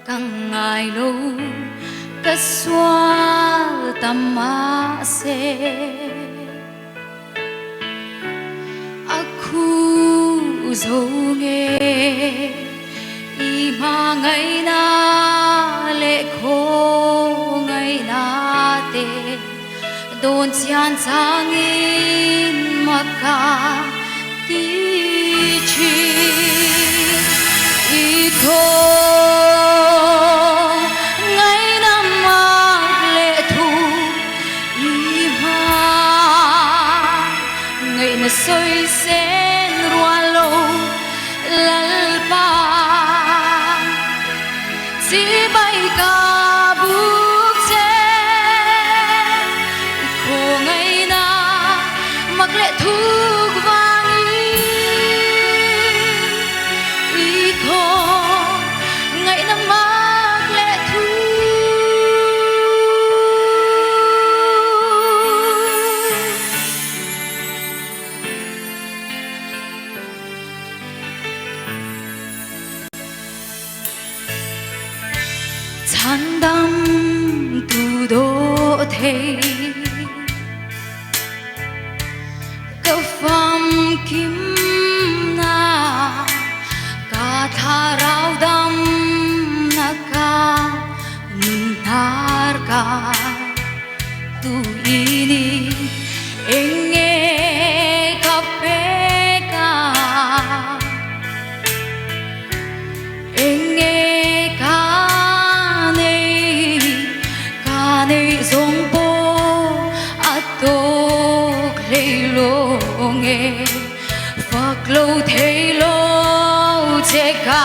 Ka ngai lo ka sual ta mahse A khu zo nge i hmangaihna leh khawngaihna te dawn chian changin maka ti thin. I thaw ngaihna mak leh thu i hma ngaihna sawi sen rual lo Lalpa chibai ka buk che. I khawngaihna mak leh thuk vangin i khawngaihna mak leh thuk. Chhandam tu dawh thei ka famkim na ka thlarau dam na ka nun hnar ka tu i ni eng nge ka pek a. Eng nge ka nei, ka nei zawng pawh a tawk hlei lo nge, fak lo thei lo che ka